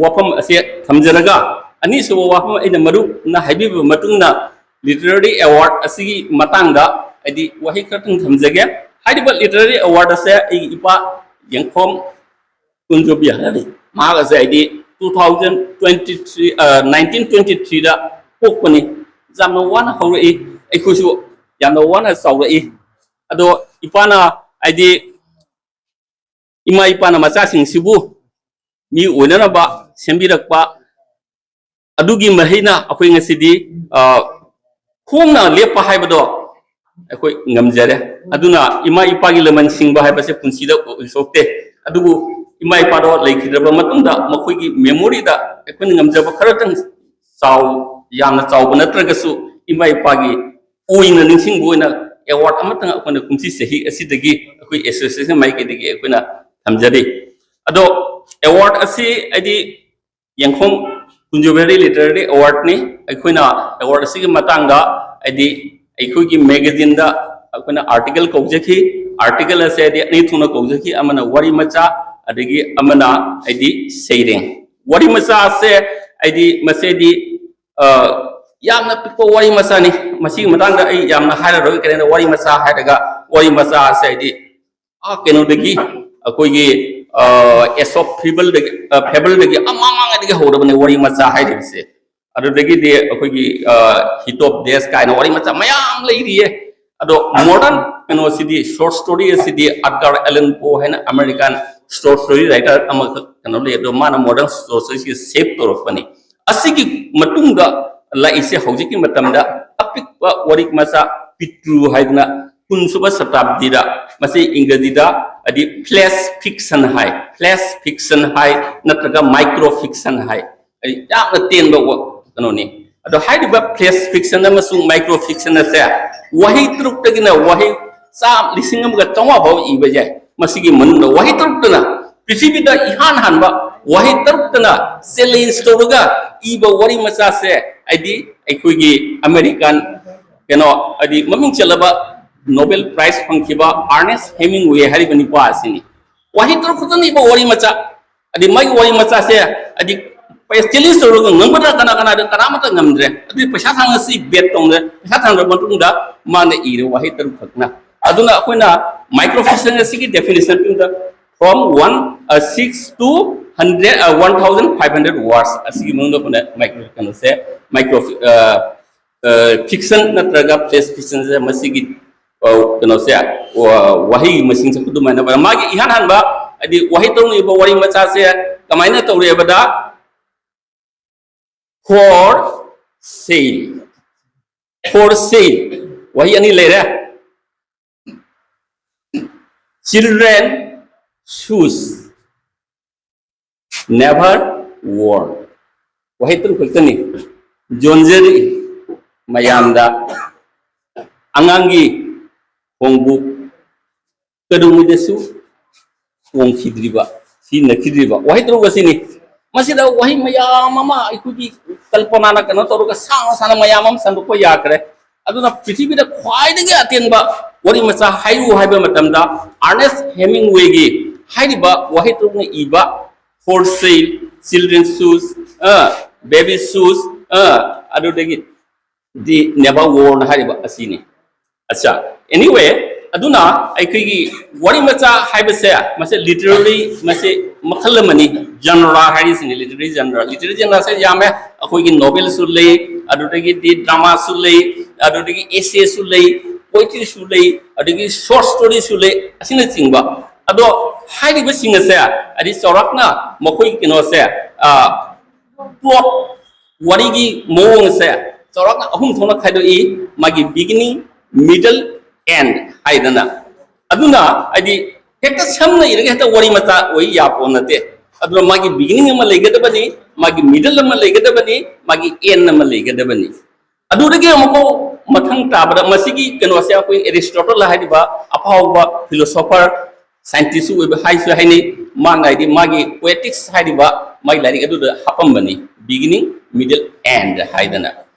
ꯋꯥꯐꯝ ꯑꯁꯤ ꯊꯝꯖꯔꯒ, ꯑꯅꯤꯁꯨꯕ ꯋꯥꯐꯝ ꯑꯩꯅ ꯃꯔꯨꯞꯅ ꯍꯥꯏꯕꯤꯕ ꯃꯇꯨꯡꯗ ꯂꯤꯇꯔꯦꯔꯤ ꯑꯦꯋꯥꯔꯗ ꯑꯁꯤꯒꯤ ꯃꯇꯥꯡꯗ ꯍꯥꯏꯗꯤ ꯋꯥꯍꯩ ꯈꯔꯇꯪ ꯊꯝꯖꯒꯦ꯫ ꯍꯥꯏꯔꯤꯕ ꯂꯤꯇꯔꯦꯔꯤ ꯑꯦꯋꯥꯔꯗ ꯑꯁꯦ ꯑꯩꯒꯤ ꯏꯄꯥ ꯌꯦꯡꯈꯣꯝ ꯀꯨꯟꯖꯣꯕꯤ ꯍꯥꯏꯔꯤ, ꯃꯍꯥꯛ ꯑꯁꯦ ꯍꯥꯏꯗꯤ two thousand twenty three, ꯑ, nineteen twenty three ꯗ ꯄꯣꯛꯄꯅꯤ꯫ ꯌꯥꯝꯅ ꯋꯥꯅ ꯍꯧꯔꯛꯏ, ꯑꯩꯈꯣꯏꯁꯨ ꯌꯥꯝꯅ ꯋꯥꯅ ꯆꯥꯎꯔꯛꯏ꯫ ꯑꯗꯣ ꯏꯄꯥꯅ ꯍꯥꯏꯗꯤ ꯏꯃꯥ ꯏꯄꯥꯅ ꯃꯆꯥꯁꯤꯡꯁꯤꯕꯨ ꯃꯤ ꯑꯣꯏꯅꯅꯕ ꯁꯦꯝꯕꯤꯔꯛꯄ ꯑꯗꯨꯒꯤ ꯃꯍꯩꯅ ꯑꯩꯈꯣꯏ ꯉꯁꯤꯗꯤ, ꯑ, ꯈꯣꯡꯅ ꯂꯦꯞꯄ ꯍꯥꯏꯕꯗꯣ ꯑꯩꯈꯣꯏ ꯉꯝꯖꯔꯦ꯫ ꯑꯗꯨꯅ ꯏꯃꯥ ꯏꯄꯥꯒꯤ ꯂꯃꯟ ꯁꯤꯡꯕ ꯍꯥꯏꯕꯁꯦ ꯄꯨꯟꯁꯤꯗ ꯑꯣꯏꯊꯣꯛꯇꯦ꯫ ꯑꯗꯨꯕꯨ ꯏꯃꯥ ꯏꯄꯥꯗꯣ ꯂꯩꯈꯤꯗ꯭ꯔꯕ ꯃꯇꯨꯡꯗ ꯃꯈꯣꯏꯒꯤ ꯃꯦꯃꯣꯔꯤꯗ ꯑꯩꯈꯣꯏꯅ ꯉꯝꯖꯕ ꯈꯔꯇꯪ ꯆꯥꯎ-, ꯌꯥꯝꯅ ꯆꯥꯎꯕ ꯅꯠꯇ꯭ꯔꯒꯁꯨ ꯏꯃꯥ ꯏꯄꯥꯒꯤ ꯑꯣꯏꯅ ꯅꯤꯡꯁꯤꯡꯕ ꯑꯣꯏꯅ ꯑꯦꯋꯥꯔꯗ ꯑꯃꯇꯪ ꯑꯩꯈꯣꯏꯅ ꯀꯨꯝꯁꯤ ꯆꯍꯤ ꯑꯁꯤꯗꯒꯤ ꯑꯩꯈꯣꯏ ꯑꯦꯁꯣꯁꯤꯌꯦꯁꯟ ꯃꯥꯏꯀꯩꯗꯒꯤ ꯑꯩꯈꯣꯏꯅ ꯊꯝꯖꯔꯤ꯫ ꯑꯗꯣ ꯑꯦꯋꯥꯔꯗ ꯑꯁꯤ ꯍꯥꯏꯗꯤ ꯌꯦꯡꯈꯣꯡ ꯀꯨꯟꯖ ꯚꯦꯔꯤ ꯂꯤꯇꯔꯦꯔꯤ ꯑꯦꯋꯥꯔꯗꯅꯤ꯫ ꯑꯩꯈꯣꯏꯅ ꯑꯦꯋꯥꯔꯗ ꯑꯁꯤꯒꯤ ꯃꯇꯥꯡꯗ ꯍꯥꯏꯗꯤ ꯑꯩꯈꯣꯏꯒꯤ ꯃꯦꯒꯥꯖꯤꯟꯗ ꯑꯩꯈꯣꯏꯅ ꯑꯥꯔꯇꯤꯀꯜ ꯀꯧꯖꯈꯤ꯫ ꯑꯥꯔꯇꯤꯀꯜ ꯑꯁꯦ ꯍꯥꯏꯗꯤ ꯑꯅꯤ ꯊꯣꯛꯅ ꯀꯧꯖꯈꯤ, ꯑꯃꯅ ꯋꯥꯔꯤ ꯃꯆꯥ, ꯑꯗꯒꯤ ꯑꯃꯅ ꯍꯥꯏꯗꯤ ꯁꯩꯔꯦꯡ꯫ ꯋꯥꯔꯤ ꯃꯆꯥꯁꯦ ꯍꯥꯏꯗꯤ ꯃꯁꯤꯗꯤ ꯑ, ꯌꯥꯝꯅ ꯄꯤꯛꯄ ꯋꯥꯔꯤ ꯃꯆꯥꯅꯤ꯫ ꯃꯁꯤꯒꯤ ꯃꯇꯥꯡꯗ ꯑꯩ ꯌꯥꯝꯅ ꯍꯥꯏꯔꯔꯣꯏ, ꯀꯩꯅꯣ ꯋꯥꯔꯤ ꯃꯆꯥ ꯍꯥꯏꯔꯒ ꯋꯥꯔꯤ ꯃꯆꯥ ꯑꯁꯦ ꯍꯥꯏꯗꯤ ꯑꯥ ꯀꯩꯅꯣꯗꯒꯤ ꯑꯩꯈꯣꯏꯒꯤ ꯑꯦꯁꯣꯞ ꯐꯤꯕꯜꯗꯒꯤ ꯐꯦꯕꯜꯗꯒꯤ ꯑꯃꯥꯡꯉꯩꯗꯒꯤ ꯍꯧꯔꯕꯅꯦ ꯋꯥꯔꯤ ꯃꯆꯥ ꯍꯥꯏꯔꯤꯕꯁꯦ꯫ ꯑꯗꯨꯗꯒꯤꯗꯤ ꯑꯩꯈꯣꯏꯒꯤ ꯍꯤꯇꯣꯞ ꯗꯦꯁ ꯀꯥꯏꯅ ꯋꯥꯔꯤ ꯃꯆꯥ ꯃꯌꯥꯝ ꯂꯩꯔꯤꯌꯦ꯫ ꯑꯗꯣ ꯃꯣꯗꯔꯟ ꯀꯩꯅꯣꯁꯤꯗꯤ, ꯁꯣꯔꯠ ꯁ꯭ꯇꯣꯔꯤ ꯑꯁꯤꯗꯤ ꯑꯗꯒꯥꯔ ꯑꯦꯂꯟ ꯄꯣ ꯍꯥꯏꯅ ꯑꯃꯦꯔꯤꯀꯥꯟ ꯁꯣꯔꯠ ꯁ꯭ꯇꯣꯔꯤ ꯔꯥꯏꯇꯔ ꯑꯃꯈꯛ ꯀꯩꯅꯣ ꯂꯩ, ꯑꯗꯣ ꯃꯥꯅ ꯃꯣꯗꯔꯟ ꯁꯣꯔꯠ ꯁ꯭ꯇꯣꯔꯤꯁꯤ ꯁꯦꯞ ꯇꯧꯔꯛꯄꯅꯤ꯫ ꯑꯁꯤꯒꯤ ꯃꯇꯨꯡꯗ ꯂꯥꯛꯏꯁꯦ ꯍꯧꯖꯤꯛꯀꯤ ꯃꯇꯝꯗ ꯑꯄꯤꯛꯄ ꯋꯥꯔꯤ ꯃꯆꯥ ꯄꯤꯇ꯭ꯔꯨ ꯍꯥꯏꯗꯅ ꯀꯨꯟꯁꯨꯕ ꯁꯇꯥꯕꯗꯤꯗ, ꯃꯁꯤ ꯏꯪꯒ꯭ꯔꯖꯤꯗ ꯍꯥꯏꯗꯤ ꯐ꯭ꯂꯦꯁ ꯐꯤꯛꯁꯟ ꯍꯥꯏ, ꯐ꯭ꯂꯦꯁ ꯐꯤꯛꯁꯟ ꯍꯥꯏ, ꯅꯠꯇ꯭ꯔꯒ ꯃꯥꯏꯀ꯭ꯔꯣ ꯐꯤꯛꯁꯟ ꯍꯥꯏ꯫ ꯍꯥꯏꯗꯤ ꯌꯥꯝꯅ ꯇꯦꯟꯕ ꯋꯥ-, ꯀꯩꯅꯣꯅꯤ꯫ ꯑꯗꯣ ꯍꯥꯏꯔꯤꯕ ꯐ꯭ꯂꯦꯁ ꯐꯤꯛꯁꯟ ꯑꯃꯁꯨꯡ ꯃꯥꯏꯀ꯭ꯔꯣ ꯐꯤꯛꯁꯟ ꯑꯁꯦ ꯋꯥꯍꯩ ꯇꯔꯨꯛꯇꯒꯤꯅ ꯋꯥꯍꯩ ꯆꯥꯝ-, ꯂꯤꯁꯤꯡ ꯑꯃꯒ ꯆꯥꯝꯃꯉꯥ ꯐꯥꯎ ꯏꯕ ꯌꯥꯏ꯫ ꯃꯁꯤꯒꯤ ꯃꯅꯨꯡꯗ ꯋꯥꯍꯩ ꯇꯔꯨꯛꯇꯅ, ꯄ꯭ꯔꯤꯊꯤꯕꯤꯗ ꯏꯍꯥꯟ ꯍꯥꯟꯕ ꯋꯥꯍꯩ ꯇꯔꯨꯛꯇꯅ ꯆꯦꯂꯦꯟꯖ ꯇꯧꯔꯒ ꯏꯕ ꯋꯥꯔꯤ ꯃꯆꯥꯁꯦ ꯍꯥꯏꯗꯤ ꯑꯩꯈꯣꯏꯒꯤ ꯑꯃꯦꯔꯤꯀꯥꯟ ꯀꯩꯅꯣ ꯍꯥꯏꯗꯤ ꯃꯃꯤꯡ ꯆꯠꯂꯕ ꯅꯣꯕꯦꯜ ꯄ꯭ꯔꯥꯏꯖ ꯐꯪꯈꯤꯕ ꯑꯥꯔꯅꯦꯁ ꯍꯦꯃꯤꯡꯋꯦ ꯍꯥꯏꯔꯤꯕ ꯅꯨꯄꯥ ꯑꯁꯤꯅꯤ꯫ ꯋꯥꯍꯩ ꯇꯔꯨꯛ ꯈꯛꯇꯅ ꯏꯕ ꯋꯥꯔꯤ ꯃꯆꯥ꯫ ꯍꯥꯏꯗꯤ ꯃꯥꯒꯤ ꯋꯥꯔꯤ ꯃꯆꯥꯁꯦ ꯍꯥꯏꯗꯤ ꯆꯦꯂꯦꯟꯖ ꯇꯧꯔꯒ ꯉꯝꯒꯗ꯭ꯔꯥ, ꯀꯅꯥ ꯀꯅꯥꯗ, ꯀꯅꯥꯃꯠꯇ ꯉꯝꯗ꯭ꯔꯦ꯫ ꯑꯗꯨꯗꯤ ꯄꯩꯁꯥ ꯊꯥꯡꯉꯁꯤ, ꯕꯦꯠ ꯇꯧꯅꯔꯦ꯫ ꯄꯩꯁꯥ ꯊꯥꯡꯅꯔꯕ ꯃꯇꯨꯡꯗ ꯃꯥꯅ ꯏꯔꯦ ꯋꯥꯍꯩ ꯇꯔꯨꯛ ꯈꯛꯅ꯫ ꯑꯗꯨꯅ ꯑꯩꯈꯣꯏꯅ ꯃꯥꯏꯀ꯭ꯔꯣ ꯐꯤꯛꯁꯟ ꯑꯁꯤꯒꯤ ꯗꯦꯐꯤꯅꯤꯁꯟ ꯄꯤꯕꯗ from one, uh, six to hundred, uh, one thousand five hundred words ꯑꯁꯤꯒꯤ ꯃꯅꯨꯡꯗ ꯑꯩꯈꯣꯏꯅ ꯃꯥꯏꯀ꯭ꯔꯣ ꯀꯩꯅꯣꯁꯦ, ꯃꯥꯏꯀ꯭ꯔꯣ ꯐꯤꯛꯁꯟ ꯅꯠꯇ꯭ꯔꯒ ꯐ꯭ꯂꯦꯁ ꯐꯤꯛꯁꯟꯁꯦ ꯃꯁꯤꯒꯤ ꯑ, ꯀꯩꯅꯣꯁꯦ, ꯋꯥ-, ꯋꯥꯍꯩ ꯃꯁꯤꯡꯁꯦ ꯑꯗꯨꯃꯥꯏꯅ ꯑꯣꯏ꯫ ꯃꯥꯒꯤ ꯏꯍꯥꯟ ꯍꯥꯟꯕ ꯍꯥꯏꯗꯤ ꯋꯥꯍꯩ ꯇꯧꯅꯤꯡꯕ ꯋꯥꯔꯤ ꯃꯆꯥꯁꯦ ꯀꯃꯥꯏꯅ ꯇꯧꯔꯦꯕꯗ, for sale, for sale ꯋꯥꯍꯩ ꯑꯅꯤ ꯂꯩꯔꯦ꯫ Children shoes never worn. ꯋꯥꯍꯩ ꯇꯔꯨꯛ ꯈꯛꯇꯅꯤ꯫ ꯌꯣꯟꯖꯔꯤ ꯃꯌꯥꯝꯗ, ꯑꯉꯥꯡꯒꯤ ꯈꯣꯡꯎꯞ ꯀꯩꯗꯧꯉꯩꯗꯁꯨ ꯇꯣꯡꯈꯤꯗ꯭ꯔꯤꯕ, ꯁꯤꯖꯤꯟꯅꯈꯤꯗ꯭ꯔꯤꯕ ꯋꯥꯍꯩ ꯇꯔꯨꯛ ꯑꯁꯤꯅꯤ꯫ ꯃꯁꯤꯗ ꯋꯥꯍꯩ ꯃꯌꯥꯝ ꯑꯃ ꯑꯩꯈꯣꯏꯒꯤ ꯀꯜꯄꯅꯥꯅ ꯀꯩꯅꯣ ꯇꯧꯔꯒ ꯁꯥꯡꯅ ꯁꯥꯡꯅ ꯃꯌꯥꯝ ꯑꯃ ꯁꯟꯗꯣꯛꯄ ꯌꯥꯈ꯭ꯔꯦ꯫ ꯑꯗꯨꯅ ꯄ꯭ꯔꯤꯊꯤꯕꯤꯗ ꯈ꯭ꯋꯥꯏꯗꯒꯤ ꯑꯇꯦꯟꯕ ꯋꯥꯔꯤ ꯃꯆꯥ ꯍꯥꯏꯌꯨ ꯍꯥꯏꯕ ꯃꯇꯝꯗ ꯑꯥꯔꯅꯦꯁ ꯍꯦꯃꯤꯡꯋꯦꯒꯤ ꯍꯥꯏꯔꯤꯕ ꯋꯥꯍꯩ ꯇꯔꯨꯛꯅ ꯏꯕ For Sale, Children's Shoes, ꯑ, Baby Shoes, ꯑ, ꯑꯗꯨꯗꯒꯤ The Neighbor World ꯍꯥꯏꯔꯤꯕ ꯑꯁꯤꯅꯤ꯫ ꯑꯠꯆꯥ, anyway, ꯑꯗꯨꯅ ꯑꯩꯈꯣꯏꯒꯤ ꯋꯥꯔꯤ ꯃꯆꯥ ꯍꯥꯏꯕꯁꯦ, ꯃꯁꯦ ꯂꯤꯇꯔꯦꯔꯤ, ꯃꯁꯦ ꯃꯈꯜ ꯑꯃꯅꯤ꯫ ꯖꯟꯔꯥ ꯍꯥꯏꯔꯤꯁꯤꯅꯤ, ꯂꯤꯇꯔꯦꯔꯤ ꯖꯟꯔꯥ꯫ ꯂꯤꯇꯔꯦꯔꯤ ꯖꯟꯔꯥꯁꯦ ꯌꯥꯝꯃꯦ꯫ ꯑꯩꯈꯣꯏꯒꯤ ꯅꯣꯕꯦꯜꯁꯨ ꯂꯩ, ꯑꯗꯨꯗꯒꯤꯗꯤ ꯗ꯭ꯔꯃꯥꯁꯨ ꯂꯩ, ꯑꯗꯨꯗꯒꯤ ꯑꯦꯁꯦꯁꯨ ꯂꯩ, ꯄꯣꯏꯇ꯭ꯔꯤꯁꯨ ꯂꯩ, ꯑꯗꯒꯤ ꯁꯣꯔꯠ ꯁ꯭ꯇꯣꯔꯤꯁꯨ ꯂꯩ, ꯑꯁꯤꯅꯆꯤꯡꯕ꯫ ꯑꯗꯣ ꯍꯥꯏꯔꯤꯕꯁꯤꯡ ꯑꯁꯦ ꯍꯥꯏꯗꯤ ꯆꯥꯎꯔꯥꯛꯅ ꯃꯈꯣꯏꯒꯤ ꯀꯩꯅꯣꯁꯦ, ꯑ, ꯄ꯭ꯂꯣꯠ, ꯋꯥꯔꯤꯒꯤ ꯃꯑꯣꯡꯁꯦ ꯆꯥꯎꯔꯥꯛꯅ ꯑꯍꯨꯝ ꯊꯣꯛꯅ ꯈꯥꯏꯗꯣꯛꯏ꯫ ꯃꯥꯒꯤ ꯕꯤꯒꯤꯅꯤꯡ, ꯃꯤꯗꯜ, ꯑꯦꯟ ꯍꯥꯏꯗꯅ꯫ ꯑꯗꯨꯅ ꯍꯥꯏꯗꯤ ꯍꯦꯛꯇ ꯁꯝꯅ ꯏꯔꯒ ꯍꯦꯛꯇ ꯋꯥꯔꯤ ꯃꯆꯥ ꯑꯣꯏ ꯌꯥꯄꯣ ꯅꯠꯇꯦ꯫ ꯑꯗꯨꯅ ꯃꯥꯒꯤ ꯕꯤꯒꯤꯅꯤꯡ ꯑꯃ ꯂꯩꯒꯗꯕꯅꯤ, ꯃꯥꯒꯤ ꯃꯤꯗꯜ ꯑꯃ ꯂꯩꯒꯗꯕꯅꯤ, ꯃꯥꯒꯤ ꯑꯦꯟ ꯑꯃ ꯂꯩꯒꯗꯕꯅꯤ꯫ ꯑꯗꯨꯗꯒꯤ ꯑꯃꯨꯛꯀ ꯃꯊꯪ ꯇꯥꯕꯗ ꯃꯁꯤꯒꯤ ꯀꯩꯅꯣꯁꯦ ꯑꯩꯈꯣꯏ ꯑꯦꯔꯤꯁꯇꯣꯇꯜ ꯍꯥꯏꯔꯤꯕ ꯑꯐꯥꯎꯕ ꯐꯤꯂꯣꯁꯣꯐꯔ, ꯁꯥꯏꯟꯇꯤꯁꯁꯨ ꯑꯣꯏꯕ ꯍꯥꯏꯁꯨ ꯍꯥꯏꯅꯩ꯫ ꯃꯥꯅ ꯍꯥꯏꯗꯤ ꯃꯥꯒꯤ ꯄꯣꯏꯇꯤꯛꯁ ꯍꯥꯏꯔꯤꯕ ꯃꯥꯒꯤ ꯂꯥꯏꯔꯤꯛ ꯑꯗꯨꯗ ꯍꯥꯞꯄꯝꯕꯅꯤ, ꯕꯤꯒꯤꯅꯤꯡ, ꯃꯤꯗꯜ, ꯑꯦꯟ ꯍꯥꯏꯗꯅ꯫